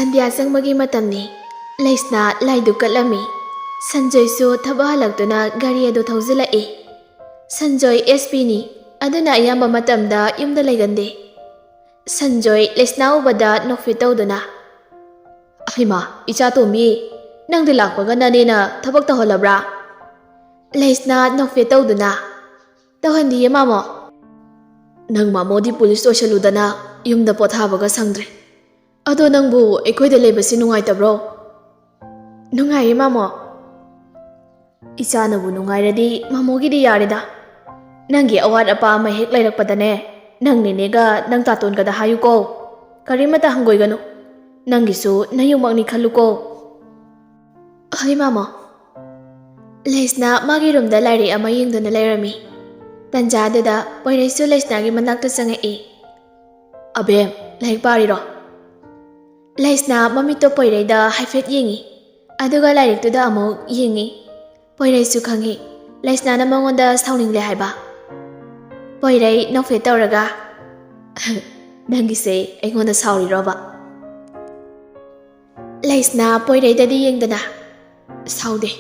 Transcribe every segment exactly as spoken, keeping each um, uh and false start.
ꯁꯟꯙ꯭ꯌꯥ ꯆꯪꯕꯒꯤ ꯃꯇꯝꯅꯤ꯫ ꯂꯩꯁꯅꯥ ꯂꯥꯏꯗꯨꯛ ꯀꯠꯂꯝꯃꯤ꯫ ꯁꯟꯖꯣꯏꯁꯨ ꯊꯕꯛ ꯍꯜꯂꯛꯇꯨꯅ ꯒꯥꯔꯤ ꯑꯗꯨ ꯊꯧꯖꯤꯜꯂꯛꯏ꯫ ꯁꯟꯖꯣꯏ ꯑꯦꯁ ꯄꯤꯅꯤ, ꯑꯗꯨꯅ ꯑꯌꯥꯝꯕ ꯃꯇꯝꯗ ꯌꯨꯝꯗ ꯂꯩꯒꯟꯗꯦ꯫ ꯁꯟꯖꯣꯏ ꯂꯩꯁꯅꯥ ꯎꯕꯗ ꯅꯣꯛꯐꯦꯠ ꯇꯧꯗꯨꯅ, "ꯍꯩꯃꯥ, ꯏꯆꯥ ꯇꯣꯝꯕꯤ, ꯅꯪꯗꯤ ꯂꯥꯛꯄꯒ ꯅꯅꯦꯅ ꯊꯕꯛ ꯇꯧꯍꯜꯂꯕ꯭ꯔꯥ?" ꯂꯩꯁꯅꯥ ꯅꯣꯛꯐꯦꯠ ꯇꯧꯗꯨꯅ, "ꯇꯧꯍꯟꯗꯤꯌꯦ ꯃꯥꯃꯣ꯫ ꯅꯪ ꯃꯥꯃꯣꯗꯤ ꯄꯨꯂꯤꯁ ꯑꯣꯏꯁꯜꯂꯨꯗꯅ ꯌꯨꯝꯗ ꯄꯣꯊꯥꯕꯒ ꯁꯪꯗ꯭ꯔꯦ꯫ ꯑꯗꯣ ꯅꯪꯕꯨ ꯑꯩꯈꯣꯏꯗ ꯂꯩꯕꯁꯤ ꯅꯨꯡꯉꯥꯏꯇꯕ꯭ꯔꯣ?" "ꯅꯨꯡꯉꯥꯏꯌꯦ ꯃꯥꯃꯣ꯫ ꯏꯆꯥꯅꯕꯨ ꯅꯨꯡꯉꯥꯏꯔꯗꯤ ꯃꯥꯃꯣꯒꯤꯗꯤ ꯌꯥꯔꯦꯗ꯫ ꯅꯪꯒꯤ ꯑꯋꯥꯠ ꯑꯄꯥ ꯑꯃ ꯍꯦꯛ ꯂꯩꯔꯛꯄꯗꯅꯦ, ꯅꯪ ꯅꯦꯅꯦꯒ ꯅꯪ ꯇꯥꯇꯣꯟꯒꯗ ꯍꯥꯏꯌꯨꯀꯣ꯫ ꯀꯔꯤꯃꯇ ꯍꯪꯒꯣꯏꯒꯅꯨ꯫ ꯅꯪꯒꯤꯁꯨ ꯅꯌꯨꯝꯃꯛꯅꯤ ꯈꯜꯂꯨꯀꯣ꯫" "ꯍꯣꯏ ꯃꯥꯃꯣ꯫" ꯂꯩꯁꯅꯥ ꯃꯥꯒꯤ ꯔꯨꯝꯗ ꯂꯥꯏꯔꯤꯛ ꯑꯃ ꯌꯦꯡꯗꯨꯅ ꯂꯩꯔꯝꯃꯤ꯫ ꯇꯟꯖꯥꯗꯨꯗ ꯄꯣꯏꯔꯩꯁꯨ ꯂꯩꯁꯅꯥꯒꯤ ꯃꯅꯥꯛꯇ ꯆꯪꯉꯛꯏ꯫ "ꯑꯕꯦꯝ, ꯂꯥꯏꯔꯤꯛ ꯄꯥꯔꯤꯔꯣ?" ꯂꯩꯁꯅꯥ ꯃꯃꯤꯠꯇꯣ ꯄꯣꯏꯔꯩꯗ ꯍꯥꯏꯐꯦꯠ ꯌꯦꯡꯉꯤ, ꯑꯗꯨꯒ ꯂꯥꯏꯔꯤꯛꯇꯨꯗ ꯑꯃꯨꯛ ꯌꯦꯡꯉꯤ꯫ ꯄꯣꯏꯔꯩꯁꯨ ꯈꯪꯉꯤ ꯂꯩꯁꯅꯥꯅ ꯃꯉꯣꯟꯗ ꯁꯥꯎꯅꯤꯡꯂꯦ ꯍꯥꯏꯕ꯫ ꯄꯣꯏꯔꯩ ꯅꯣꯛꯐꯦꯠ ꯇꯧꯔꯒ, "ꯅꯪꯒꯤꯁꯦ ꯑꯩꯉꯣꯟꯗ ꯁꯥꯎꯔꯤꯔꯣꯕ?" ꯂꯩꯁꯅꯥ ꯄꯣꯏꯔꯩꯗꯗꯤ ꯌꯦꯡꯗꯅ, "ꯁꯥꯎꯗꯦ꯫"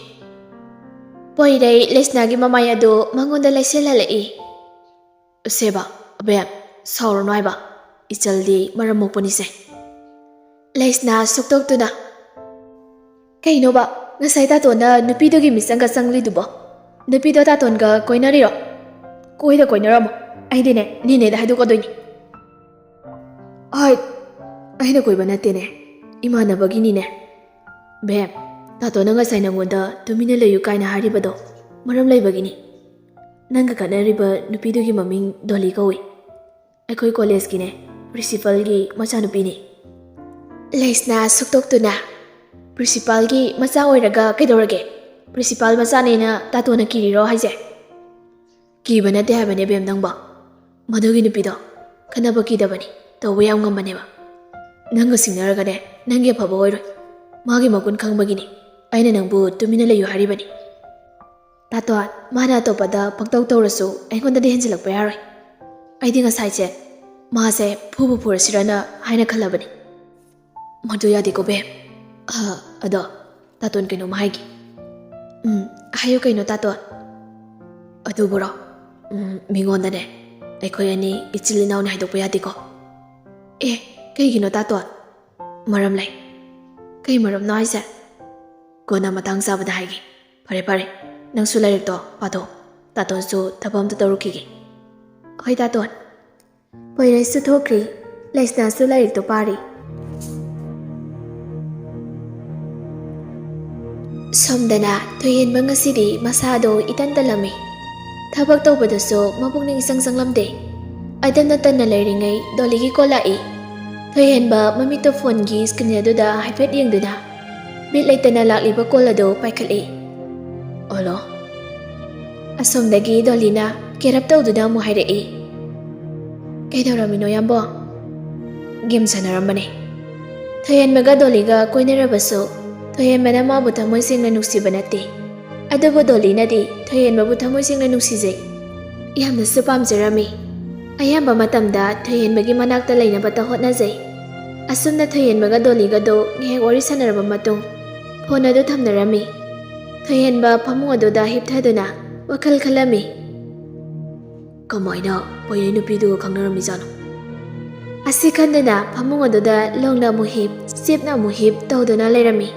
ꯄꯣꯏꯔꯩ ꯂꯩꯁꯅꯥꯒꯤ ꯃꯃꯥꯏ ꯑꯗꯨ ꯃꯉꯣꯟꯗ ꯂꯩꯁꯤꯜꯍꯜꯂꯛꯏ꯫ "ꯁꯦꯕ, ꯑꯕꯦꯝ, ꯁꯥꯎꯔꯅꯨ ꯍꯥꯏꯕ꯫ ꯏꯆꯜꯗꯤ ꯃꯔꯝ ꯃꯣꯛꯄꯅꯤꯁꯦ꯫" ꯂꯩꯁꯅꯥ ꯁꯨꯛꯇꯣꯛꯇꯨꯅ, "ꯀꯩꯅꯣꯕ, ꯉꯁꯥꯏ ꯇꯥꯇꯣꯟꯅ ꯅꯨꯄꯤꯗꯨꯒꯤ ꯃꯤꯆꯪꯒ ꯆꯪꯂꯤꯗꯨꯕꯣ? ꯅꯨꯄꯤꯗꯣ ꯇꯥꯇꯣꯟꯒ ꯀꯣꯏꯅꯔꯤꯔꯣ?" "ꯀꯣꯏꯗ ꯀꯣꯏꯅꯔꯝꯃꯣ꯫ ꯑꯩꯗꯤꯅꯦ, ꯅꯦꯅꯦꯗ ꯍꯥꯏꯗꯣꯛꯀꯗꯣꯏꯅꯤ꯫" "ꯍꯣꯏ, ꯑꯩꯅ ꯀꯣꯏꯕ ꯅꯠꯇꯦꯅꯦ, ꯏꯃꯥꯟꯅꯕꯒꯤꯅꯤꯅꯦ꯫" "ꯕꯦꯝ, ꯇꯥꯇꯣꯟꯅ ꯉꯁꯥꯏ ꯅꯪꯉꯣꯟꯗ ꯇꯨꯃꯤꯟꯅ ꯂꯩꯌꯨ ꯀꯥꯏꯅ ꯍꯥꯏꯔꯤꯕꯗꯣ ꯃꯔꯝ ꯂꯩꯕꯒꯤꯅꯤ꯫ ꯅꯪꯒ ꯈꯠꯅꯔꯤꯕ ꯅꯨꯄꯤꯗꯨꯒꯤ ꯃꯃꯤꯡ ꯗꯣꯂꯤ ꯀꯧꯏ꯫ ꯑꯩꯈꯣꯏ ꯀꯣꯂꯦꯖꯀꯤꯅꯦ, ꯄ꯭ꯔꯤꯟꯁꯤꯄꯜꯒꯤ ꯃꯆꯥꯅꯨꯄꯤꯅꯤ꯫" ꯂꯩꯁꯅꯥ ꯁꯨꯛꯇꯣꯛꯇꯨꯅ, "ꯄ꯭ꯔꯤꯟꯁꯤꯄꯥꯜꯒꯤ ꯃꯆꯥ ꯑꯣꯏꯔꯒ ꯀꯩꯗꯧꯔꯒꯦ? ꯄ꯭ꯔꯤꯟꯁꯤꯄꯥꯜ ꯃꯆꯥꯅꯦꯅ ꯇꯥꯇꯣꯟꯅ ꯀꯤꯔꯤꯔꯣ ꯍꯥꯏꯁꯦ?" "ꯀꯤꯕ ꯅꯠꯇꯦ ꯍꯥꯏꯕꯅꯦ ꯕꯦꯝ ꯅꯪꯕꯣ꯫ ꯃꯗꯨꯒꯤ ꯅꯨꯄꯤꯗꯣ ꯈꯠꯅꯕ ꯀꯤꯗꯕꯅꯤ, ꯇꯧꯕ ꯌꯥꯝ ꯉꯝꯕꯅꯦꯕ꯫ ꯅꯪꯒ ꯁꯤꯡꯅꯔꯒꯅꯦ, ꯅꯪꯒꯤ ꯑꯐꯕ ꯑꯣꯏꯔꯣꯏ꯫ ꯃꯥꯒꯤ ꯃꯒꯨꯟ ꯈꯪꯕꯒꯤꯅꯤ ꯑꯩꯅ ꯅꯪꯕꯨ ꯇꯨꯃꯤꯟꯅ ꯂꯩꯌꯨ ꯍꯥꯏꯔꯤꯕꯅꯤ꯫ ꯇꯥꯇꯣꯟ, ꯃꯥꯅ ꯑꯇꯣꯞꯄꯗ ꯄꯪꯇꯧ ꯇꯧꯔꯁꯨ ꯑꯩꯉꯣꯟꯗꯗꯤ ꯍꯦꯟꯖꯤꯜꯂꯛꯄ ꯌꯥꯔꯣꯏ꯫ ꯑꯩꯗꯤ ꯉꯁꯥꯏꯁꯦ ꯃꯥꯁꯦ ꯐꯨꯕꯨ ꯐꯨꯔꯁꯤꯔꯅ ꯍꯥꯏꯅ ꯈꯜꯂꯕꯅꯤ꯫" ꯃꯗꯨ ꯌꯥꯗꯦꯀꯣ, ꯕꯦꯝ꯫ ꯑ, ꯑꯗꯣ, ꯇꯥꯇꯣꯟ, ꯀꯩꯅꯣꯝ ꯍꯥꯏꯒꯦ꯫ ꯎꯝ, ꯍꯥꯏꯌꯨ ꯀꯩꯅꯣ, ꯇꯥꯇꯣꯟ꯫ ꯑꯗꯨꯕꯨꯔꯣ? ꯎꯝ, ꯃꯤꯉꯣꯟꯗꯅꯦ, ꯑꯩꯈꯣꯏ ꯑꯅꯤ ꯏꯆꯤꯜ ꯏꯅꯥꯎꯅꯤ ꯍꯥꯏꯗꯣꯛꯄ ꯌꯥꯗꯦꯀꯣ꯫ ꯑꯦ, ꯀꯩꯒꯤꯅꯣ, ꯇꯥꯇꯣꯟ? ꯃꯔꯝ ꯂꯩ꯫ ꯀꯩ ꯃꯔꯝꯅꯣ ꯍꯥꯏꯁꯦ? ꯀꯣꯟꯅ ꯃꯇꯥꯡ ꯆꯥꯕꯗ ꯍꯥꯏꯒꯦ꯫ ꯐꯔꯦ, ꯐꯔꯦ, ꯅꯪꯁꯨ ꯂꯥꯏꯔꯤꯛꯇꯣ ꯄꯥꯊꯣꯛ꯫ ꯇꯥꯇꯣꯟꯁꯨ ꯊꯕꯛ ꯑꯝꯇ ꯇꯧꯔꯨꯈꯤꯒꯦ꯫ ꯍꯣꯏ, ꯇꯥꯇꯣꯟ꯫ ꯄꯣꯏꯔꯩꯁꯨ ꯊꯣꯛꯈ꯭ꯔꯤ꯫ ꯂꯩꯁꯅꯥꯁꯨ ꯂꯥꯏꯔꯤꯛꯇꯣ ꯄꯥꯔꯤ꯫ ꯁꯣꯝꯗꯅ ꯊꯣꯏꯍꯦꯟꯕ ꯉꯁꯤꯗꯤ ꯃꯁꯥꯗꯣ ꯏꯇꯟ ꯇꯜꯂꯝꯃꯤ꯫ ꯊꯕꯛ ꯇꯧꯕꯗꯁꯨ ꯃꯄꯨꯛꯅꯤꯡ ꯏꯆꯪ ꯆꯪꯂꯝꯗꯦ꯫ ꯑꯗꯨꯝꯅ ꯇꯟꯅ ꯂꯩꯔꯤꯉꯩ ꯗꯣꯂꯤꯒꯤ ꯀꯣꯜ ꯂꯥꯛꯏ꯫ ꯊꯣꯏꯍꯦꯟꯕ ꯃꯃꯤꯠꯇꯣ ꯐꯣꯟꯒꯤ ꯁ꯭ꯀ꯭ꯔꯤꯟ ꯑꯗꯨꯗ ꯍꯥꯏꯐꯦꯠ ꯌꯦꯡꯗꯨꯅ ꯕꯤꯠ ꯂꯩꯇꯅ ꯂꯥꯛꯂꯤꯕ ꯀꯣꯜ ꯑꯗꯨ ꯄꯥꯏꯈꯠꯂꯤ꯫ ꯑꯣꯂꯣ꯫ ꯑꯁꯣꯝꯗꯒꯤ ꯗꯣꯂꯤꯅ ꯀꯦꯔꯞ ꯇꯧꯗꯨꯅ ꯑꯃꯨꯛ ꯍꯥꯏꯔꯛꯏ꯫ "ꯀꯩꯗꯧꯔꯝꯃꯤꯅꯣ, ꯌꯥꯝꯕꯣ?" "ꯒꯦꯝ ꯁꯥꯟꯅꯔꯝꯕꯅꯦ꯫" ꯊꯣꯏꯍꯦꯟꯕꯒ ꯗꯣꯂꯤꯒ ꯀꯣꯏꯅꯔꯕꯁꯨ ꯊꯣꯏꯍꯦꯟꯕꯅ ꯃꯥꯕꯨ ꯊꯃꯣꯏ ꯁꯦꯡꯅ ꯅꯨꯡꯁꯤꯕ ꯅꯠꯇꯦ꯫ ꯑꯗꯨꯕꯨ ꯗꯣꯂꯤꯅꯗꯤ ꯊꯣꯏꯍꯦꯟꯕꯕꯨ ꯊꯃꯣꯏ ꯁꯦꯡꯅ ꯅꯨꯡꯁꯤꯖꯩ꯫ ꯌꯥꯝꯅꯁꯨ ꯄꯥꯝꯖꯔꯝꯃꯤ꯫ ꯑꯌꯥꯝꯕ ꯃꯇꯝꯗ ꯊꯣꯏꯍꯦꯟꯕꯒꯤ ꯃꯅꯥꯛꯇ ꯂꯩꯅꯕꯇ ꯍꯣꯠꯅꯖꯩ꯫ ꯑꯁꯨꯝꯅ ꯊꯣꯏꯍꯦꯟꯕꯒ ꯗꯣꯂꯤꯒꯗꯣ ꯉꯥꯏꯍꯥꯛ ꯋꯥꯔꯤ ꯁꯥꯟꯅꯔꯕ ꯃꯇꯨꯡ ꯐꯣꯟ ꯑꯗꯨ ꯊꯝꯅꯔꯝꯃꯤ꯫ ꯊꯣꯏꯍꯦꯟꯕ ꯐꯃꯨꯡ ꯑꯗꯨꯗ ꯍꯤꯞꯊꯗꯨꯅ ꯋꯥꯈꯜ ꯈꯜꯂꯝꯃꯤ꯫ "ꯀꯃꯥꯏꯅ ꯄꯣꯏꯔꯩ ꯅꯨꯄꯤꯗꯨꯒ ꯈꯪꯅꯔꯝꯃꯤꯖꯥꯠꯅꯣ?" ꯑꯁꯤ ꯈꯟꯗꯨꯅ ꯐꯃꯨꯡ ꯑꯗꯨꯗ ꯂꯣꯡꯅ ꯑꯃꯨꯛ ꯍꯤꯞ, ꯆꯦꯞꯅ ꯑꯃꯨꯛ ꯍꯤꯞ ꯇꯧꯗꯨꯅ ꯂꯩꯔꯝꯃꯤ꯫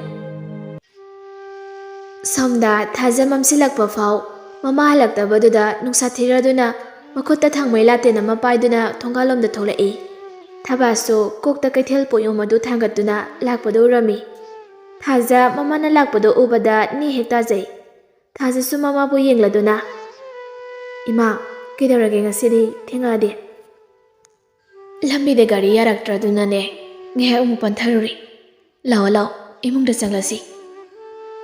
ꯁꯣꯝꯗ ꯊꯥꯖ ꯃꯝꯁꯤꯜꯂꯛꯄ ꯐꯥꯎ ꯃꯃꯥ ꯍꯜꯂꯛꯇꯕꯗꯨꯗ ꯅꯨꯡꯁꯥ ꯊꯤꯔꯗꯨꯅ ꯃꯈꯨꯠꯇ ꯊꯥꯡꯃꯩ ꯂꯥꯇꯦꯟ ꯑꯃ ꯄꯥꯏꯗꯨꯅ ꯊꯣꯡꯒꯥꯜꯂꯣꯝꯗ ꯊꯣꯛꯂꯛꯏ꯫ ꯊꯕꯥꯁꯨ ꯀꯣꯛꯇ ꯀꯩꯊꯦꯜ ꯄꯣꯠꯌꯣꯝ ꯑꯗꯨ ꯊꯥꯡꯒꯠꯇꯨꯅ ꯂꯥꯛꯄꯗꯨ ꯎꯔꯝꯃꯤ꯫ ꯊꯥꯖ ꯃꯃꯥꯅ ꯂꯥꯛꯄꯗꯨ ꯎꯕꯗ ꯅꯦ ꯍꯦꯛ ꯇꯥꯖꯩ꯫ ꯊꯥꯖꯁꯨ ꯃꯃꯥꯕꯨ ꯌꯦꯡꯂꯗꯨꯅ, "ꯏꯃꯥ, ꯀꯩꯗꯧꯔꯒꯦ ꯉꯁꯤꯗꯤ ꯊꯦꯡꯉꯛꯑꯗꯤ?" "ꯂꯝꯕꯤꯗ ꯒꯥꯔꯤ ꯌꯥꯔꯛꯇ꯭ꯔꯗꯨꯅꯅꯦ, ꯉꯥꯏꯍꯥꯛ ꯑꯃꯨꯛ ꯄꯟꯊꯔꯨꯔꯦ꯫ ꯂꯥꯛꯑꯣ, ꯂꯥꯛꯑꯣ, ꯏꯃꯨꯡꯗ ꯆꯪꯂꯁꯤ꯫"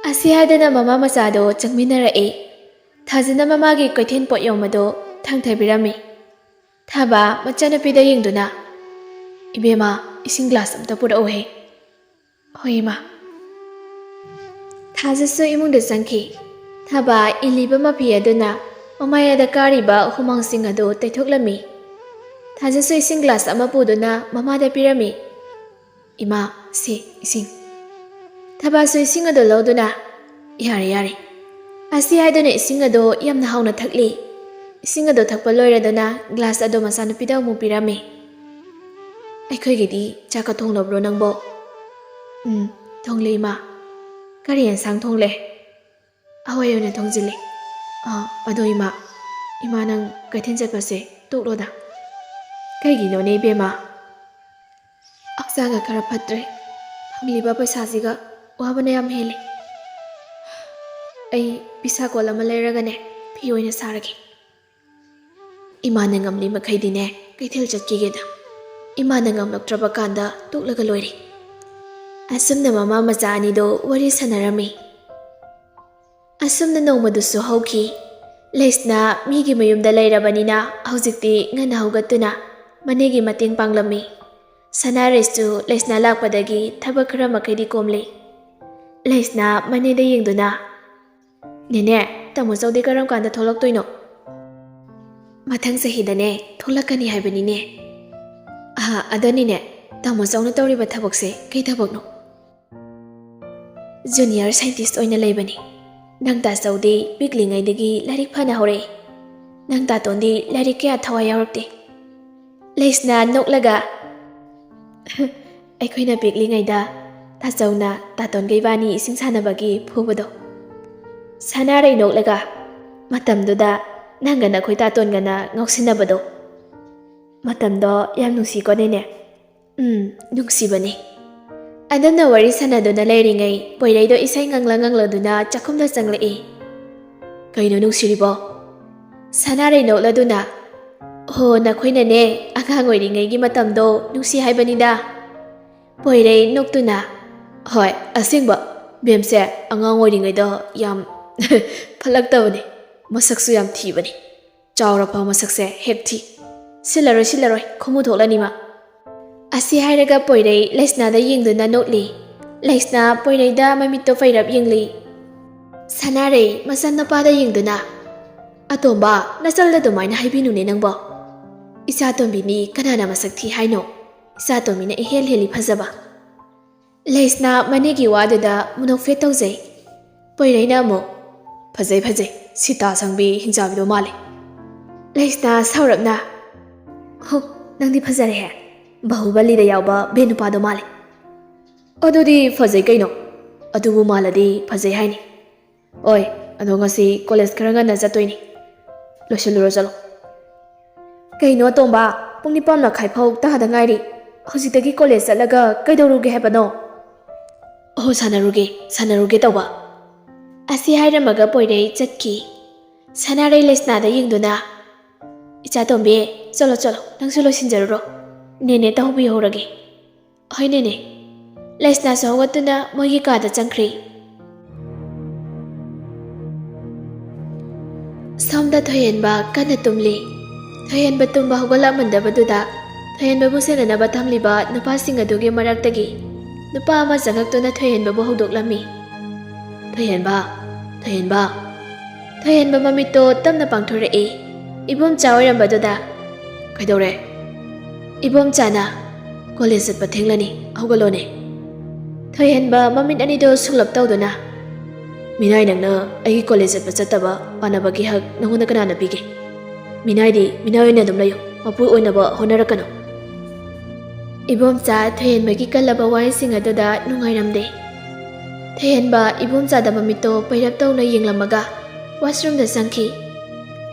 ꯑꯁꯤ ꯍꯥꯏꯗꯨꯅ ꯃꯃꯥ ꯃꯆꯥꯗꯣ ꯆꯪꯃꯤꯟꯅꯔꯛꯏ꯫ ꯊꯥꯖꯅ ꯃꯃꯥꯒꯤ ꯀꯩꯊꯦꯜ ꯄꯣꯠꯌꯣꯝ ꯑꯗꯨ ꯊꯥꯡꯊꯕꯤꯔꯝꯃꯤ꯫ ꯊꯥꯕ ꯃꯆꯥꯅꯨꯄꯤꯗ ꯌꯦꯡꯗꯨꯅ, "ꯏꯕꯦꯝꯃ, ꯏꯁꯤꯡ ꯒ꯭ꯂꯥꯁ ꯑꯝꯇ ꯄꯨꯔꯛꯎꯍꯦ꯫" "ꯍꯣꯏ, ꯏꯃꯥ꯫" ꯊꯥꯖꯁꯨ ꯏꯃꯨꯡꯗ ꯆꯪꯈꯤ꯫ ꯊꯥꯕ ꯏꯜꯂꯤꯕ ꯃꯐꯤ ꯑꯗꯨꯅ ꯃꯃꯥꯏ ꯑꯗ ꯀꯥꯔꯤꯕ ꯍꯨꯃꯥꯡꯁꯤꯡ ꯑꯗꯨ ꯇꯩꯊꯣꯛꯂꯝꯃꯤ꯫ ꯊꯥꯖꯁꯨ ꯏꯁꯤꯡ ꯒ꯭ꯂꯥꯁ ꯑꯃ ꯄꯨꯗꯨꯅ ꯃꯃꯥꯗ ꯄꯤꯔꯝꯃꯤ꯫ "ꯏꯃꯥ, ꯁꯤ ꯏꯁꯤꯡ꯫" ꯊꯕꯥꯁꯨ ꯏꯁꯤꯡ ꯑꯗꯨ ꯂꯧꯗꯨꯅ, "ꯌꯥꯔꯦ, ꯌꯥꯔꯦ꯫" ꯑꯁꯤ ꯍꯥꯏꯗꯨꯅ ꯏꯁꯤꯡ ꯑꯗꯨ ꯌꯥꯝꯅ ꯍꯥꯎꯅ ꯊꯛꯂꯤ꯫ ꯏꯁꯤꯡ ꯑꯗꯨ ꯊꯛꯄ ꯂꯣꯏꯔꯗꯨꯅ ꯒ꯭ꯂꯥꯁ ꯑꯗꯨ ꯃꯆꯥꯅꯨꯄꯤꯗ ꯑꯃꯨꯛ ꯄꯤꯔꯝꯃꯤ꯫ "ꯑꯩꯈꯣꯏꯒꯤꯗꯤ ꯆꯥꯛꯀ ꯊꯣꯡꯂꯕ꯭ꯔꯣ ꯅꯪꯕꯣ?" "ꯎꯝ, ꯊꯣꯡꯂꯦ ꯏꯃꯥ꯫" "ꯀꯔꯤ ꯑꯦꯟꯁꯥꯡ ꯊꯣꯡꯂꯦ?" "ꯍꯋꯥꯏ ꯑꯣꯏꯅ ꯊꯣꯡꯖꯤꯜꯂꯦ꯫" "ꯑꯥ, ꯑꯗꯣ ꯏꯃꯥ, ꯏꯃꯥ ꯅꯪ ꯀꯩꯊꯦꯜ ꯆꯠꯄꯁꯦ ꯇꯣꯛꯂꯣꯗ꯫" "ꯀꯩꯒꯤꯅꯣꯅꯦ ꯏꯕꯦꯝꯃ?" "ꯍꯛꯆꯥꯡꯒ ꯈꯔ ꯐꯠꯇ꯭ꯔꯦ꯫ ꯐꯪꯂꯤꯕ ꯄꯩꯁꯥꯁꯤꯒ ꯋꯥꯕꯅ ꯌꯥꯝ ꯍꯦꯜꯂꯦ꯫ ꯑꯩ ꯄꯤꯁꯥ ꯀꯣꯜ ꯑꯃ ꯂꯩꯔꯒꯅꯦ ꯐꯤ ꯑꯣꯏꯅ ꯁꯥꯔꯒꯦ꯫" ꯏꯃꯥꯅ ꯉꯝꯂꯤ ꯃꯈꯩꯗꯤꯅꯦ ꯀꯩꯊꯦꯜ ꯆꯠꯈꯤꯒꯦꯗ꯫ ꯏꯃꯥꯅ ꯉꯝꯂꯛꯇ꯭ꯔꯕ ꯀꯥꯟꯗ ꯇꯣꯛꯂꯒ ꯂꯣꯏꯔꯦ꯫ ꯑꯁꯨꯝꯅ ꯃꯃꯥ ꯃꯆꯥ ꯑꯅꯤꯗꯣ ꯋꯥꯔꯤ ꯁꯥꯟꯅꯔꯝꯃꯤ꯫ ꯑꯁꯨꯝꯅ ꯅꯣꯡꯃꯗꯨꯁꯨ ꯍꯧꯈꯤ꯫ ꯂꯩꯁꯅꯥ ꯃꯤꯒꯤ ꯃꯌꯨꯝꯗ ꯂꯩꯔꯕꯅꯤꯅ ꯍꯧꯖꯤꯛꯇꯤ ꯉꯟꯅ ꯍꯧꯒꯠꯇꯨꯅ ꯃꯅꯦꯒꯤ ꯃꯇꯦꯡ ꯄꯥꯡꯂꯝꯃꯤ꯫ ꯁꯅꯥꯔꯩꯁꯨ ꯂꯩꯁꯅꯥ ꯂꯥꯛꯄꯗꯒꯤ ꯊꯕꯛ ꯈꯔ ꯃꯈꯩꯗꯤ ꯀꯣꯝꯂꯦ꯫ ꯂꯩꯁꯅꯥ ꯃꯅꯦꯗ ꯌꯦꯡꯗꯨꯅ, "ꯅꯦꯅꯦ, ꯇꯥꯃꯣ ꯆꯧꯗꯤ ꯀꯔꯝ ꯀꯥꯟꯗ ꯊꯣꯛꯂꯛꯇꯣꯏꯅꯣ?" "ꯃꯊꯪ ꯆꯍꯤꯗꯅꯦ ꯊꯣꯛꯂꯛꯀꯅꯤ ꯍꯥꯏꯕꯅꯤꯅꯦ꯫" "ꯑꯍꯥ, ꯑꯗꯨꯅꯤꯅꯦ, ꯇꯥꯃꯣ ꯆꯧꯅ ꯇꯧꯔꯤꯕ ꯊꯕꯛꯁꯦ ꯀꯩ ꯊꯕꯛꯅꯣ?" "ꯖꯨꯅꯤꯌꯔ ꯁꯥꯏꯟꯇꯤꯁ ꯑꯣꯏꯅ ꯂꯩꯕꯅꯤ꯫ ꯅꯪ ꯇꯥꯆꯧꯗꯤ ꯄꯤꯛꯂꯤꯉꯩꯗꯒꯤ ꯂꯥꯏꯔꯤꯛ ꯐꯅ ꯍꯧꯔꯛꯏ꯫ ꯅꯪ ꯇꯥꯇꯣꯟꯗꯤ ꯂꯥꯏꯔꯤꯛ ꯀꯌꯥ ꯊꯋꯥꯏ ꯌꯥꯎꯔꯛꯇꯦ꯫" ꯂꯩꯁꯅꯥ ꯅꯣꯛꯂꯒ, "ꯑꯩꯈꯣꯏꯅ ꯄꯤꯛꯂꯤꯉꯩꯗ ꯇꯥꯆꯧꯅ ꯇꯥꯇꯣꯟꯒ ꯏꯕꯥꯅꯤ ꯏꯁꯤꯡ ꯁꯥꯟꯅꯕꯒꯤ ꯐꯨꯕꯗꯣ꯫" ꯁꯅꯥꯔꯩ ꯅꯣꯛꯂꯒ, "ꯃꯇꯝꯗꯨꯗ ꯅꯪꯒ ꯅꯈꯣꯏ ꯇꯥꯇꯣꯟꯒꯅ ꯉꯥꯎꯁꯤꯟꯅꯕꯗꯣ꯫ ꯃꯇꯝꯗꯣ ꯌꯥꯝ ꯅꯨꯡꯁꯤꯀꯣ ꯅꯦꯅꯦ?" "ꯎꯝ, ꯅꯨꯡꯁꯤꯕꯅꯤ꯫" ꯑꯗꯨꯝꯅ ꯋꯥꯔꯤ ꯁꯥꯟꯅꯗꯨꯅ ꯂꯩꯔꯤꯉꯩ ꯄꯣꯏꯔꯩꯗꯣ ꯏꯁꯩ ꯉꯪꯂ ꯉꯪꯂꯗꯨꯅ ꯆꯥꯛꯈꯨꯝꯗ ꯆꯪꯂꯛꯏ꯫ "ꯀꯩꯅꯣ ꯅꯨꯡꯁꯤꯔꯤꯕꯣ?" ꯁꯅꯥꯔꯩ ꯅꯣꯛꯂꯗꯨꯅ, "ꯍꯣ, ꯅꯈꯣꯏꯅꯅꯦ ꯑꯉꯥꯡ ꯑꯣꯏꯔꯤꯉꯩꯒꯤ ꯃꯇꯝꯗꯣ ꯅꯨꯡꯁꯤ ꯍꯥꯏꯕꯅꯤꯗ꯫" ꯄꯣꯏꯔꯩ ꯅꯣꯛꯇꯨꯅ, "ꯍꯣꯏ, ꯑꯁꯦꯡꯕ, ꯃꯦꯝꯁꯦ ꯑꯉꯥꯡ ꯑꯣꯏꯔꯤꯉꯩꯗ ꯌꯥꯝ ꯐꯠꯂꯛꯇꯕꯅꯤ꯫ ꯃꯁꯛꯁꯨ ꯌꯥꯝ ꯊꯤꯕꯅꯤ꯫ ꯆꯥꯎꯔꯐꯥꯎ ꯃꯁꯛꯁꯦ ꯍꯦꯛ ꯊꯤ꯫ ꯁꯤꯜꯂꯔꯣꯏ, ꯁꯤꯜꯂꯔꯣꯏ, ꯈꯣꯡꯎ ꯊꯣꯛꯂꯅꯤ ꯃꯥ꯫" ꯑꯁꯤ ꯍꯥꯏꯔꯒ ꯄꯣꯏꯔꯩ ꯂꯩꯁꯅꯥꯗ ꯌꯦꯡꯗꯨꯅ ꯅꯣꯛꯂꯤ꯫ ꯂꯩꯁꯅꯥ ꯄꯣꯏꯔꯩꯗ ꯃꯃꯤꯠꯇꯣ ꯄꯩꯔꯞ ꯌꯦꯡꯂꯤ꯫ ꯁꯅꯥꯔꯩ ꯃꯆꯥꯅꯨꯄꯥꯗ ꯌꯦꯡꯗꯨꯅ, "ꯑꯇꯣꯝꯕ, ꯅꯆꯜꯗ ꯑꯗꯨꯃꯥꯏꯅ ꯍꯥꯏꯕꯤꯅꯨꯅꯦ ꯅꯪꯕꯣ꯫ ꯏꯆꯥꯇꯣꯝꯕꯤꯅꯤ ꯀꯅꯥꯅ ꯃꯁꯛ ꯊꯤ ꯍꯥꯏꯅꯣ? ꯏꯆꯥꯇꯣꯝꯕꯤꯅ ꯏꯍꯦꯜ ꯍꯦꯜꯂꯤ ꯐꯖꯕ꯫ ꯂꯩꯁꯅꯥ ꯃꯅꯦꯒꯤ ꯋꯥꯗꯨꯗ ꯃꯅꯣꯛꯐꯦꯠ ꯇꯧꯖꯩ꯫ ꯄꯣꯏꯔꯩꯅ ꯑꯃꯨꯛ, "ꯐꯖꯩ, ꯐꯖꯩ, ꯁꯤꯇꯥ ꯁꯪꯕꯤ ꯍꯤꯡꯆꯥꯕꯤꯗꯣ ꯃꯥꯜꯂꯦ"꯫ ꯂꯩꯁꯅꯥ ꯁꯥꯎꯔꯞꯅ, "ꯍꯣ, ꯅꯪꯗꯤ ꯐꯖꯔꯦꯍꯦ, ꯕꯥꯍꯨꯕꯂꯤꯗ ꯌꯥꯎꯕ ꯚꯦꯟ ꯅꯨꯄꯥꯗꯣ ꯃꯥꯜꯂꯦ"꯫ "ꯑꯗꯨꯗꯤ ꯐꯖꯩ ꯀꯩꯅꯣ, ꯑꯗꯨꯕꯨ ꯃꯥꯜꯂꯗꯤ ꯐꯖꯩ ꯍꯥꯏꯅꯤ꯫ ꯑꯣꯏ, ꯑꯗꯣ ꯉꯁꯤ ꯀꯣꯂꯦꯖ ꯈꯔ ꯉꯟꯅ ꯆꯠꯇꯣꯏꯅꯤ, ꯂꯣꯏꯁꯤꯜꯂꯨꯔꯣ ꯆꯠꯂꯣ"꯫ "ꯀꯩꯅꯣ ꯇꯣꯝꯕ, ꯄꯨꯡ ꯅꯤꯄꯥꯟ ꯃꯈꯥꯏ ꯐꯥꯎ ꯇꯥꯗ ꯉꯥꯏꯔꯤ, ꯍꯧꯖꯤꯛꯇꯒꯤ ꯀꯣꯂꯦꯖ ꯆꯠꯂꯒ ꯀꯩꯗꯧꯔꯨꯒꯦ ꯍꯥꯏꯕꯅꯣ?" "ꯑꯣꯍꯣ, ꯁꯥꯟꯅꯔꯨꯒꯦ, ꯁꯥꯟꯅꯔꯨꯒꯦ ꯇꯧꯕ"꯫ ꯑꯁꯤ ꯍꯥꯏꯔꯝꯃꯒ ꯄꯣꯏꯔꯩ ꯆꯠꯈꯤ꯫ ꯁꯅꯥꯔꯩ ꯂꯩꯁꯅꯥꯗ ꯌꯦꯡꯗꯨꯅ, "ꯏꯆꯥ ꯇꯣꯝꯕꯤ, ꯆꯠꯂꯣ ꯆꯠꯂꯣ, ꯅꯪꯁꯨ ꯂꯣꯏꯁꯤꯟꯖꯔꯨꯔꯣ, ꯅꯦꯅꯦ ꯇꯧꯕꯤꯍꯧꯔꯒꯦ"꯫ "ꯍꯣꯏ ꯅꯦꯅꯦ"꯫ ꯂꯩꯁꯅꯥꯁꯨ ꯍꯧꯒꯠꯇꯨꯅ ꯃꯣꯏꯒꯤ ꯀꯥꯗ ꯆꯪꯈ꯭ꯔꯤ꯫ ꯁꯣꯝꯗ ꯊꯣꯏꯍꯦꯟꯕ ꯀꯟꯅ ꯇꯨꯝꯂꯤ꯫ ꯊꯣꯏꯍꯦꯟꯕ ꯇꯨꯝꯕ ꯍꯧꯒꯠꯂꯛꯃꯟꯗꯕꯗꯨꯗ ꯊꯣꯏꯍꯦꯟꯕꯕꯨ ꯁꯦꯟꯅꯅꯕ ꯊꯝꯂꯤꯕ ꯅꯨꯄꯥꯁꯤꯡ ꯑꯗꯨꯒꯤ ꯃꯔꯛꯇꯒꯤ ꯅꯨꯄꯥ ꯑꯃ ꯆꯪꯉꯛꯇꯨꯅ ꯊꯣꯏꯍꯦꯟꯕꯕꯨ ꯍꯧꯗꯣꯛꯂꯝꯃꯤ꯫ "ꯊꯣꯏꯍꯦꯟꯕ, ꯊꯣꯏꯍꯦꯟꯕ"꯫ ꯊꯣꯏꯍꯦꯟꯕ ꯃꯃꯤꯠꯇꯣ ꯇꯞꯅ ꯄꯥꯡꯊꯣꯔꯛꯏ꯫ ꯏꯕꯣꯝꯆꯥ ꯑꯣꯏꯔꯝꯕꯗꯨꯗ, "ꯀꯩꯗꯧꯔꯦ?" ꯏꯕꯣꯝꯆꯥꯅ, "ꯀꯣꯂꯦꯖ ꯆꯠꯄ ꯊꯦꯡꯂꯅꯤ, ꯍꯧꯒꯠꯂꯣꯅꯦ"꯫ ꯊꯣꯏꯍꯦꯟꯕ ꯃꯃꯤꯠ ꯑꯅꯤꯗꯣ ꯁꯨꯡꯂꯞ ꯇꯧꯗꯨꯅ, "ꯃꯤꯅꯥꯏ ꯅꯪꯅ ꯑꯩꯒꯤ ꯀꯣꯂꯦꯖ ꯆꯠꯄ ꯆꯠꯇꯕ ꯄꯥꯟꯅꯕꯒꯤ ꯍꯛ ꯅꯉꯣꯟꯗ ꯀꯅꯥꯅ ꯄꯤꯒꯦ? ꯃꯤꯅꯥꯏꯗꯤ ꯃꯤꯅꯥꯏ ꯑꯣꯏꯅ ꯑꯗꯨꯝ ꯂꯩꯌꯨ, ꯃꯄꯨ ꯑꯣꯏꯅꯕ ꯍꯣꯠꯅꯔꯛꯀꯅꯨ"꯫ ꯏꯕꯣꯝꯆꯥ ꯊꯣꯏꯍꯦꯟꯕꯒꯤ ꯀꯜꯂꯕ ꯋꯥꯍꯩꯁꯤꯡ ꯑꯗꯨꯗ ꯅꯨꯡꯉꯥꯏꯔꯝꯗꯦ꯫ ꯊꯣꯏꯍꯦꯟꯕ ꯏꯕꯣꯝꯆꯥꯗ ꯃꯃꯤꯠꯇꯣ ꯄꯩꯔꯞ ꯇꯧꯅ ꯌꯦꯡꯂꯝꯃꯒ ꯋꯥꯁꯔꯨꯝꯗ ꯆꯪꯈꯤ꯫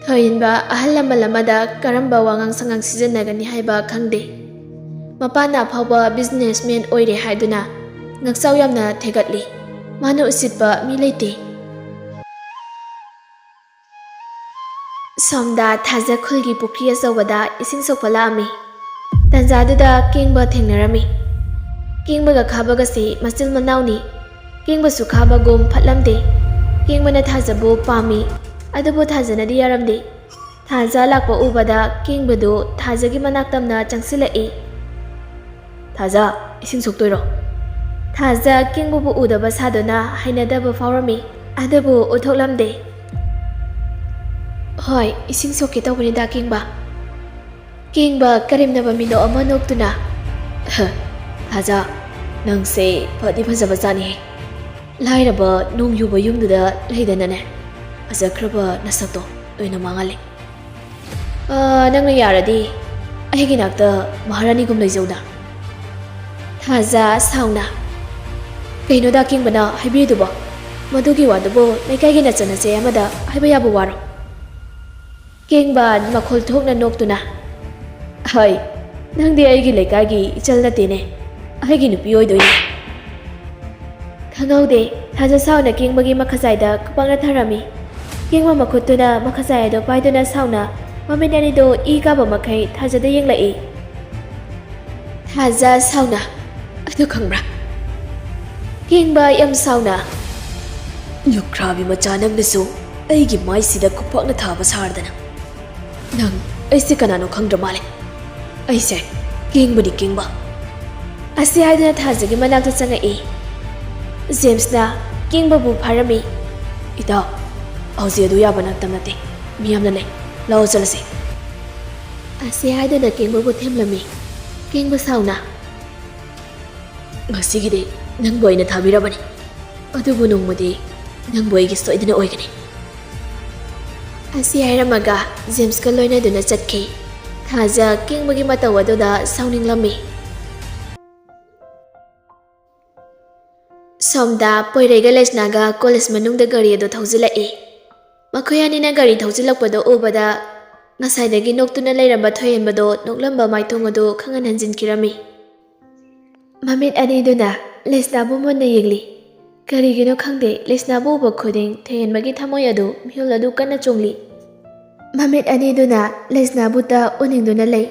ꯊꯣꯏꯍꯦꯟꯕ ꯑꯍꯜ ꯂꯃꯟ ꯑꯃꯗ ꯀꯔꯝꯕ ꯋꯥꯉꯥꯡ ꯁꯉꯥꯡ ꯁꯤꯖꯤꯟꯅꯒꯅꯤ ꯍꯥꯏꯕ ꯈꯪꯗꯦ꯫ ꯃꯄꯥꯅ ꯑꯐꯥꯎꯕ ꯕꯤꯖꯤꯅꯦꯁꯃꯦꯟ ꯑꯣꯏꯔꯦ ꯍꯥꯏꯗꯨꯅ ꯉꯛꯆꯥꯎ ꯌꯥꯝꯅ ꯊꯦꯒꯠꯂꯤ꯫ ꯃꯥꯅ ꯎꯁꯤꯠꯄ ꯃꯤ ꯂꯩꯇꯦ꯫ ꯁꯣꯝꯗ ꯊꯥꯖ ꯈꯨꯜꯒꯤ ꯄꯨꯈ꯭ꯔꯤ ꯑꯆꯧꯕꯗ ꯏꯁꯤꯡ ꯁꯣꯛꯄ ꯂꯥꯛꯑꯝꯃꯤ꯫ ꯇꯟꯖꯥꯗꯨꯗ ꯀꯦꯡꯕ ꯊꯦꯡꯅꯔꯝꯃꯤ꯫ ꯀꯦꯡꯕꯒ ꯈꯥꯕꯒꯁꯤ ꯃꯆꯤꯜ ꯃꯅꯥꯎꯅꯤ꯫ ꯀꯦꯡꯕꯁꯨ ꯈꯥꯕꯒꯨꯝ ꯐꯠꯂꯝꯗꯦ꯫ ꯀꯦꯡꯕꯅ ꯊꯥꯖꯕꯨ ꯄꯥꯝꯃꯤ, ꯑꯗꯨꯕꯨ ꯊꯥꯖꯅꯗꯤ ꯌꯥꯔꯝꯗꯦ꯫ ꯊꯥꯖ ꯂꯥꯛꯄ ꯎꯕꯗ ꯀꯦꯡꯕꯗꯨ ꯊꯥꯖꯒꯤ ꯃꯅꯥꯛ ꯇꯝꯅ ꯆꯪꯁꯤꯜꯂꯛꯏ꯫ "ꯊꯥꯖ, ꯏꯁꯤꯡ ꯁꯣꯛꯇꯣꯏꯔꯣ?" ꯊꯥꯖ ꯀꯦꯡꯕꯕꯨ ꯎꯗꯕ ꯁꯥꯗꯨꯅ ꯍꯩꯅꯗꯕ ꯐꯥꯎꯔꯝꯃꯤ, ꯑꯗꯨꯕꯨ ꯎꯠꯊꯣꯛꯂꯝꯗꯦ꯫ "ꯍꯣꯏ, ꯏꯁꯤꯡ ꯁꯣꯛꯀꯦ ꯇꯧꯕꯅꯤꯗ, ꯀꯦꯡꯕ"꯫ ꯀꯦꯡꯕ ꯀꯔꯦꯝꯅꯕ ꯃꯤꯅꯣꯛ ꯑꯃ ꯅꯣꯛꯇꯨꯅ, "ꯊꯥꯖ, ꯅꯪꯁꯦ ꯐꯗꯤ ꯐꯖꯕ ꯖꯥꯠꯅꯤꯍꯦ꯫ ꯂꯥꯏꯔꯕ ꯅꯣꯡ ꯌꯨꯕ ꯌꯨꯝꯗꯨꯗ ꯂꯩꯗꯅꯅꯦ, ꯐꯖꯈ꯭ꯔꯕ ꯅꯁꯛꯇꯣ ꯂꯣꯏꯅ ꯃꯥꯡꯍꯜꯂꯦ꯫ ꯑꯥ, ꯅꯪꯅ ꯌꯥꯔꯗꯤ ꯑꯩꯒꯤ ꯅꯥꯛꯇ ꯃꯍꯥꯔꯥꯅꯤꯒꯨꯝ ꯂꯩꯖꯧꯗ꯫ ꯊꯥꯖ ꯁꯥꯎꯅ, "ꯀꯩꯅꯣꯗ ꯑꯀꯤꯡꯕꯅ ꯍꯥꯏꯕꯤꯔꯤꯗꯨꯕꯣ? ꯃꯗꯨꯒꯤ ꯋꯥꯗꯨꯕꯨ ꯂꯩꯀꯥꯏꯒꯤ ꯅꯆꯟꯅꯆꯦ ꯑꯃꯗ ꯍꯥꯏꯕ ꯌꯥꯕ ꯋꯥꯔꯣ?" ꯀꯦꯡꯕ ꯃꯈꯣꯜ ꯊꯣꯛꯅ ꯅꯣꯛꯇꯨꯅ, "ꯍꯣꯏ, ꯅꯪꯗꯤ ꯑꯩꯒꯤ ꯂꯩꯀꯥꯏꯒꯤ ꯏꯆꯜ ꯅꯠꯇꯦꯅꯦ, ꯑꯩꯒꯤ ꯅꯨꯄꯤ ꯑꯣꯏꯗꯣꯏꯅꯦ꯫" ꯈꯪꯍꯧꯗꯦ, ꯊꯥꯖ ꯁꯥꯎꯅ ꯀꯦꯡꯕꯒꯤ ꯃꯈꯖꯥꯏꯗ ꯈꯨꯄꯥꯛꯅ ꯊꯥꯔꯝꯃꯤ꯫ ꯀꯦꯡꯕ ꯃꯈꯨꯠꯇꯨꯅ ꯃꯈꯖꯥꯏ ꯑꯗꯨ ꯄꯥꯏꯗꯨꯅ ꯁꯥꯎꯅ ꯃꯃꯤꯠ ꯑꯅꯤꯗꯨ ꯏ ꯀꯥꯕ ꯃꯈꯩ ꯊꯥꯖꯗ ꯌꯦꯡꯂꯛꯏ꯫ ꯊꯥꯖ ꯁꯥꯎꯅ, "ꯑꯗꯨ ꯈꯪꯕ꯭ꯔꯥ?" ꯀꯦꯡꯕ ꯌꯥꯝ ꯁꯥꯎꯅ, "ꯂꯨꯈ꯭ꯔꯥꯕꯤ ꯃꯆꯥ, ꯅꯪꯅꯁꯨ ꯑꯩꯒꯤ ꯃꯥꯏꯁꯤꯗ ꯈꯨꯄꯥꯛꯅ ꯊꯥꯕ ꯁꯥꯔꯗꯅ꯫ ꯅꯪ ꯑꯩꯁꯦ ꯀꯅꯥꯅꯣ ꯈꯪꯗ꯭ꯔ ꯃꯥꯜꯂꯦ꯫ ꯑꯩꯁꯦ ꯀꯦꯡꯕꯅꯤ, ꯀꯦꯡꯕ꯫" ꯑꯁꯤ ꯍꯥꯏꯗꯨꯅ ꯊꯥꯖꯒꯤ ꯃꯅꯥꯛꯇ ꯆꯪꯉꯛꯏ꯫ ꯖꯦꯝꯁꯅ ꯀꯦꯡꯕꯕꯨ ꯐꯥꯔꯝꯃꯤ꯫ "ꯏꯇꯥꯎ, ꯍꯧꯖꯤꯛ ꯑꯗꯨ ꯌꯥꯕ ꯃꯇꯝ ꯅꯠꯇꯦ꯫ ꯃꯤ ꯌꯥꯝꯅ ꯂꯩ꯫ ꯂꯥꯛꯑꯣ, ꯆꯠꯂꯁꯤ꯫" ꯑꯁꯤ ꯍꯥꯏꯗꯨꯅ ꯀꯦꯡꯕꯕꯨ ꯊꯦꯝꯂꯝꯃꯤ꯫ ꯀꯦꯡꯕ ꯁꯥꯎꯅ, "ꯉꯁꯤꯒꯤꯗꯤ ꯅꯪꯕꯨ ꯑꯩꯅ ꯊꯥꯕꯤꯔꯕꯅꯤ, ꯑꯗꯨꯕꯨ ꯅꯣꯡꯃꯗꯤ ꯅꯪꯕꯨ ꯑꯩꯒꯤ ꯁꯣꯏꯗꯅ ꯑꯣꯏꯒꯅꯤ꯫" ꯑꯁꯤ ꯍꯥꯏꯔꯝꯃꯒ ꯖꯦꯝꯁꯀ ꯂꯣꯏꯅꯗꯨꯅ ꯆꯠꯈꯤ꯫ ꯊꯥꯖ ꯀꯦꯡꯕꯒꯤ ꯃꯇꯧ ꯑꯗꯨꯗ ꯁꯥꯎꯅꯤꯡꯂꯝꯃꯤ꯫ ꯁꯣꯝꯗ ꯄꯣꯏꯔꯩꯒ ꯂꯩꯁꯅꯥꯒ ꯀꯣꯂꯦꯖ ꯃꯅꯨꯡꯗ ꯒꯥꯔꯤ ꯑꯗꯨ ꯊꯧꯖꯤꯜꯂꯛꯏ꯫ ꯃꯈꯣꯏ ꯑꯅꯤꯅ ꯒꯥꯔꯤ ꯊꯧꯖꯤꯜꯂꯛꯄꯗꯨ ꯎꯕꯗ ꯉꯁꯥꯏꯗꯒꯤ ꯅꯣꯛꯇꯨꯅ ꯂꯩꯔꯝꯕ ꯊꯣꯏꯍꯦꯟꯕꯗꯨ ꯅꯣꯛꯂꯝꯕ ꯃꯥꯏꯊꯣꯡ ꯑꯗꯨ ꯈꯪꯍꯟ ꯍꯟꯖꯤꯟꯈꯤꯔꯝꯃꯤ꯫ ꯃꯃꯤꯠ ꯑꯅꯤꯗꯨꯅ ꯂꯩꯁꯅꯥꯕꯨ ꯃꯨꯟꯅ ꯌꯦꯡꯂꯤ꯫ ꯀꯔꯤꯒꯤꯅꯣ ꯈꯪꯗꯦ, ꯂꯩꯁꯅꯥꯕꯨ ꯎꯕ ꯈꯨꯗꯤꯡ ꯊꯣꯏꯍꯦꯟꯕꯒꯤ ꯊꯃꯣꯏ ꯑꯗꯨ ꯃꯤꯍꯨꯜ ꯑꯗꯨ ꯀꯟꯅ ꯆꯣꯡꯂꯤ꯫ ꯃꯃꯤꯠ ꯑꯅꯤꯗꯨꯅ ꯂꯩꯁꯅꯥꯕꯨꯇ ꯎꯅꯤꯡꯗꯨꯅ ꯂꯩ꯫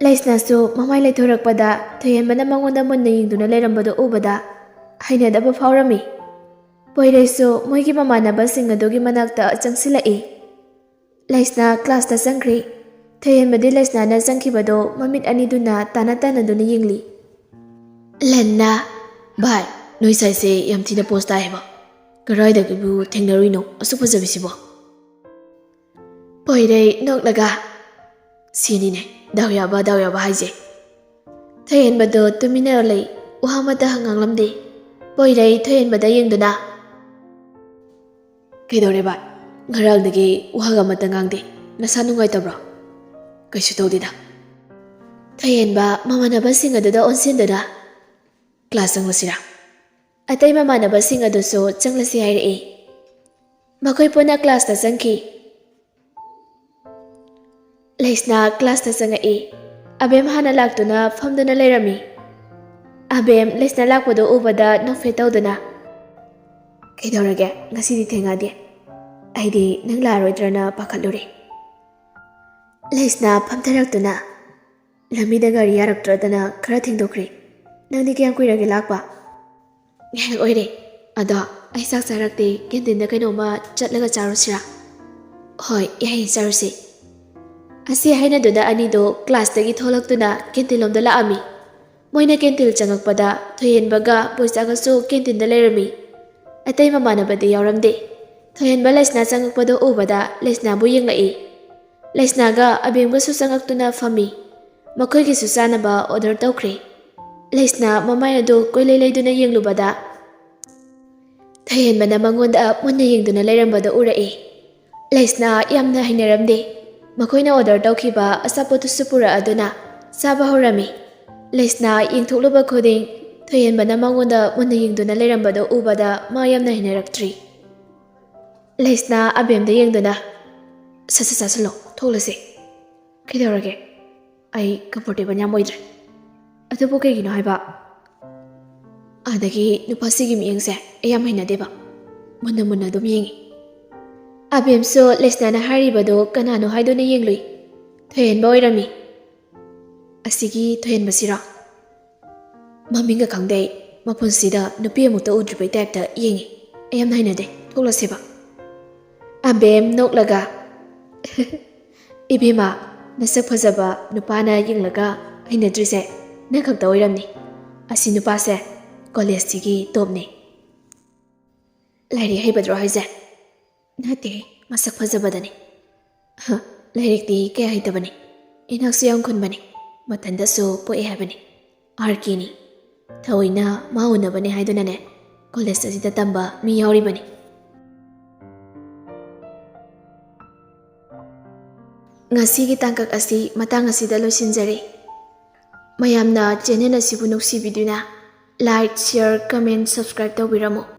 ꯂꯩꯁꯅꯥꯁꯨ ꯃꯃꯥꯏ ꯂꯩꯊꯣꯔꯛꯄꯗ ꯊꯣꯏꯍꯦꯟꯕꯅ ꯃꯉꯣꯟꯗ ꯃꯨꯟꯅ ꯌꯦꯡꯗꯨꯅ ꯂꯩꯔꯝꯕꯗꯨ ꯎꯕꯗ ꯍꯩꯅꯗꯕ ꯐꯥꯎꯔꯝꯃꯤ꯫ ꯄꯣꯏꯔꯩꯁꯨ ꯃꯣꯏꯒꯤ ꯃꯃꯥꯟꯅꯕꯁꯤꯡ ꯑꯗꯨꯒꯤ ꯃꯅꯥꯛꯇ ꯆꯪꯁꯤꯜꯂꯛꯏ꯫ ꯂꯩꯁꯅꯥ ꯀ꯭ꯂꯥꯁꯇ ꯆꯪꯈ꯭ꯔꯤ꯫ ꯊꯣꯏꯍꯦꯟꯕꯗꯤ ꯂꯩꯁꯅꯥꯅ ꯆꯪꯈꯤꯕꯗꯨ ꯃꯃꯤꯠ ꯑꯅꯤꯗꯨꯅ ꯇꯥꯟꯅ ꯇꯥꯟꯅꯗꯨꯅ ꯌꯦꯡꯂꯤ꯫ ꯂꯟꯅ, "ꯚꯥꯏ, ꯅꯣꯏ ꯁꯥꯏꯁꯦ ꯌꯥꯝ ꯊꯤꯅ ꯄꯣꯁ ꯇꯥꯏ ꯍꯥꯏꯕ꯫ ꯀꯗꯥꯏꯗꯒꯤꯕꯨ ꯊꯦꯡꯅꯔꯨꯏꯅꯣ ꯑꯁꯨꯛ ꯐꯖꯕꯤꯁꯤꯕꯣ?" ꯄꯣꯏꯔꯩ ꯅꯣꯛꯂꯒ, "ꯁꯤꯅꯤꯅꯦ ꯗꯥꯎ ꯌꯥꯕ, ꯗꯥꯎ ꯌꯥꯕ ꯍꯥꯏꯁꯦ꯫" ꯊꯣꯏꯍꯦꯟꯕꯗꯣ ꯇꯨꯃꯤꯟꯅ ꯂꯩ꯫ ꯋꯥ ꯑꯃꯠꯇ ꯉꯥꯡꯂꯝꯗꯦ꯫ ꯄꯣꯏꯔꯩ ꯊꯣꯏꯍꯦꯟꯕꯗ ꯌꯦꯡꯗꯨꯅ, "ꯀꯩꯗꯧꯔꯦ ꯚꯥꯏ? ꯉꯔꯥꯡꯗꯒꯤ ꯋꯥꯍꯪ ꯑꯃꯠꯇ ꯉꯥꯡꯗꯦ꯫ ꯅꯁꯥ ꯅꯨꯡꯉꯥꯏꯇꯕ꯭ꯔꯣ?" "ꯀꯩꯁꯨ ꯇꯧꯗꯦꯗ꯫" ꯊꯣꯏꯍꯦꯟꯕ ꯃꯃꯥꯟꯅꯕꯁꯤꯡ ꯑꯗꯨꯗ ꯑꯣꯟꯁꯤꯟꯗꯨꯅ, "ꯀ꯭ꯂꯥꯁ ꯆꯪꯂꯁꯤꯔꯥ?" ꯑꯇꯩ ꯃꯃꯥꯟꯅꯕꯁꯤꯡ ꯑꯗꯨꯁꯨ ꯆꯪꯂꯁꯤ ꯍꯥꯏꯔꯛꯏ꯫ ꯃꯈꯣꯏ ꯄꯨꯟꯅ ꯀ꯭ꯂꯥꯁꯇ ꯆꯪꯈꯤ꯫ ꯂꯩꯁꯅꯥ ꯀ꯭ꯂꯥꯁꯇ ꯆꯪꯉꯛꯏ꯫ ꯑꯕꯦꯝ ꯍꯥꯟꯅ ꯂꯥꯛꯇꯨꯅ ꯐꯝꯗꯨꯅ ꯂꯩꯔꯝꯃꯤ꯫ ꯑꯕꯦꯝ ꯂꯩꯁꯅꯥ ꯂꯥꯛꯄꯗꯨ ꯎꯕꯗ ꯅꯣꯛꯐꯦꯠ ꯇꯧꯗꯨꯅ, "ꯀꯩꯗꯧꯔꯒꯦ? ꯉꯁꯤꯗꯤ ꯊꯦꯡꯉꯗꯤ? ꯑꯩꯗꯤ ꯅꯪ ꯂꯥꯛꯑꯔꯣꯏꯗ꯭ꯔꯅ ꯄꯥꯈꯠꯂꯨꯔꯦ꯫" ꯂꯩꯁꯅꯥ ꯐꯝꯊꯔꯛꯇꯨꯅ, "ꯂꯝꯕꯤꯗ ꯒꯥꯔꯤ ꯌꯥꯔꯛꯇ꯭ꯔꯗꯅ ꯈꯔ ꯊꯦꯡꯗꯣꯛꯈ꯭ꯔꯦ꯫ ꯅꯪꯗꯤ ꯀꯌꯥꯝ ꯀꯨꯏꯔꯒꯦ ꯂꯥꯛꯄ?" "ꯉꯥꯏꯍꯥꯛ ꯑꯣꯏꯔꯦ꯫ ꯑꯗꯣ ꯑꯩ ꯆꯥꯛ ꯆꯥꯔꯛꯇꯦ, ꯀꯦꯟꯇꯤꯟꯗ ꯀꯩꯅꯣꯝꯃ ꯆꯠꯂꯒ ꯆꯥꯔꯨꯁꯤꯔꯥ?" "ꯍꯣꯏ, ꯌꯥꯏꯌꯦ, ꯆꯥꯔꯨꯁꯤ꯫" ꯑꯁꯤ ꯍꯥꯏꯅꯗꯨꯅ ꯑꯅꯤꯗꯣ ꯀ꯭ꯂꯥꯁꯇꯒꯤ ꯊꯣꯛꯂꯛꯇꯨꯅ ꯀꯦꯟꯇꯤꯟ ꯂꯣꯝꯗ ꯂꯥꯛꯑꯝꯃꯤ꯫ ꯃꯣꯏꯅ ꯀꯦꯟꯇꯤꯟ ꯆꯪꯉꯛꯄꯗ ꯊꯣꯏꯍꯦꯟꯕꯒ ꯕꯣꯏꯆꯥꯒꯁꯨ ꯀꯦꯟꯇꯤꯟꯗ ꯂꯩꯔꯝꯃꯤ꯫ ꯑꯇꯩ ꯃꯃꯥꯟꯅꯕꯗꯤ ꯌꯥꯎꯔꯝꯗꯦ꯫ ꯊꯣꯏꯍꯦꯟꯕ ꯂꯩꯁꯅꯥ ꯆꯪꯉꯛꯄꯗꯣ ꯎꯕꯗ ꯂꯩꯁꯅꯥꯕꯨ ꯌꯦꯡꯂꯛꯏ꯫ ꯂꯩꯁꯅꯥꯒ ꯑꯕꯦꯝꯒꯁꯨ ꯆꯪꯉꯛꯇꯨꯅ ꯐꯝꯃꯤ꯫ ꯃꯈꯣꯏꯒꯤꯁꯨ ꯆꯥꯅꯕ ꯑꯣꯔꯗꯔ ꯇꯧꯈ꯭ꯔꯦ꯫ ꯂꯩꯁꯅꯥ ꯃꯃꯥꯏ ꯑꯗꯨ ꯀꯣꯏꯂꯩ ꯂꯩꯗꯨꯅ ꯌꯦꯡꯂꯨꯕꯗ ꯊꯣꯏꯍꯦꯟꯕꯅ ꯃꯉꯣꯟꯗ ꯃꯨꯟꯅ ꯌꯦꯡꯗꯨꯅ ꯂꯩꯔꯝꯕꯗꯨ ꯎꯔꯛꯏ꯫ ꯂꯩꯁꯅꯥ ꯌꯥꯝꯅ ꯍꯩꯅꯔꯝꯗꯦ꯫ ꯃꯈꯣꯏꯅ ꯑꯣꯔꯗꯔ ꯇꯧꯈꯤꯕ ꯑꯆꯥꯄꯣꯠꯇꯨꯁꯨ ꯄꯨꯔꯛꯑꯗꯨꯅ ꯆꯥꯕ ꯍꯧꯔꯝꯃꯤ꯫ ꯂꯩꯁꯅꯥ ꯌꯦꯡꯊꯣꯛꯂꯨꯕ ꯈꯨꯗꯤꯡ ꯊꯣꯏꯍꯦꯟꯕꯅ ꯃꯉꯣꯟꯗ ꯃꯨꯟꯅ ꯌꯦꯡꯗꯨꯅ ꯂꯩꯔꯝꯕꯗꯨ ꯎꯕꯗ ꯃꯥ ꯌꯥꯝꯅ ꯍꯩꯅꯔꯛꯇ꯭ꯔꯤ꯫ ꯂꯩꯁꯅꯥ ꯑꯕꯦꯝꯗ ꯌꯦꯡꯗꯨꯅ, "ꯁꯠ ꯁꯠ ꯆꯥꯁꯤꯜꯂꯣ, ꯊꯣꯛꯂꯁꯦ꯫" "ꯀꯩꯗꯧꯔꯒꯦ? ꯑꯩ ꯀꯝꯐꯣꯔꯇꯦꯕꯜ ꯌꯥꯝ ꯑꯣꯏꯗ꯭ꯔꯦ꯫" "ꯑꯗꯨꯕꯨ ꯀꯩꯒꯤꯅꯣ ꯍꯥꯏꯕ?" "ꯑꯗꯒꯤ ꯅꯨꯄꯥꯁꯤꯒꯤ ꯃꯤꯠꯌꯦꯡꯁꯦ ꯑꯩ ꯌꯥꯝ ꯍꯩꯅꯗꯦꯕ꯫ ꯃꯨꯟꯅ ꯃꯨꯟꯅ ꯑꯗꯨꯝ ꯌꯦꯡꯉꯤ꯫" ꯑꯕꯦꯝꯁꯨ ꯂꯩꯁꯅꯥꯅ ꯍꯥꯏꯔꯤꯕꯗꯨ ꯀꯅꯥꯅꯣ ꯍꯥꯏꯗꯨꯅ ꯌꯦꯡꯂꯨꯏ꯫ ꯊꯣꯏꯍꯦꯟꯕ ꯑꯣꯏꯔꯝꯃꯤ꯫ "ꯑꯁꯤꯒꯤ ꯊꯣꯏꯍꯦꯟꯕꯁꯤꯔꯣ? ꯃꯃꯤꯡꯒ ꯈꯪꯗꯦ꯫ ꯃꯄꯨꯟꯁꯤꯗ ꯅꯨꯄꯤ ꯑꯃꯨꯛꯇ ꯎꯗ꯭ꯔꯤꯕꯩ ꯇꯥꯏꯞꯇ ꯌꯦꯡꯉꯤ꯫ ꯑꯩ ꯌꯥꯝ ꯍꯩꯅꯗꯦ꯫ ꯊꯣꯛꯂꯁꯦꯕ꯫" ꯑꯕꯦꯝ ꯅꯣꯛꯂꯒ, "ꯏꯕꯦꯝꯃ, ꯅꯁꯛ ꯐꯖꯕ ꯅꯨꯄꯥꯅ ꯌꯦꯡꯂꯒ ꯍꯩꯅꯗ꯭ꯔꯤꯁꯦ ꯅꯪ ꯈꯛꯇ ꯑꯣꯏꯔꯝꯅꯤ꯫ ꯑꯁꯤ ꯅꯨꯄꯥꯁꯦ ꯀꯣꯂꯦꯖꯁꯤꯒꯤ ꯇꯣꯞꯅꯤ꯫" "ꯂꯥꯏꯔꯤꯛ ꯍꯩꯕꯗꯨꯔꯣ ꯍꯥꯏꯁꯦ?" "ꯅꯠꯇꯦ, ꯃꯁꯛ ꯐꯖꯕꯗꯅꯤ꯫" "ꯍ, ꯂꯥꯏꯔꯤꯛꯇꯤ ꯀꯌꯥ ꯍꯩꯇꯕꯅꯤ꯫ ꯏꯅꯥꯛꯁꯨ ꯌꯥꯝ ꯈꯨꯟꯕꯅꯤ꯫ ꯃꯊꯟꯗꯁꯨ ꯄꯣꯛꯑꯦ ꯍꯥꯏꯕꯅꯤ꯫ ꯑꯥꯔ ꯀꯦꯅꯤ꯫" ꯊꯑꯣꯏꯅ ꯃꯥ ꯎꯅꯕꯅꯦ ꯍꯥꯏꯗꯨꯅꯅꯦ ꯀꯣꯂꯦꯖ ꯑꯁꯤꯗ ꯇꯝꯕ ꯃꯤ ꯌꯥꯎꯔꯤꯕꯅꯤ꯫ ꯉꯁꯤꯒꯤ ꯇꯥꯡꯀꯛ ꯑꯁꯤ ꯃꯇꯥꯡ ꯑꯁꯤꯗ ꯂꯣꯏꯁꯤꯟꯖꯔꯦ꯫ ꯃꯌꯥꯝꯅ ꯆꯦꯅꯦꯜ ꯑꯁꯤꯕꯨ ꯅꯨꯡꯁꯤꯕꯤꯗꯨꯅ like, share, comment, subscribe ꯇꯧꯕꯤꯔꯝꯃꯨ꯫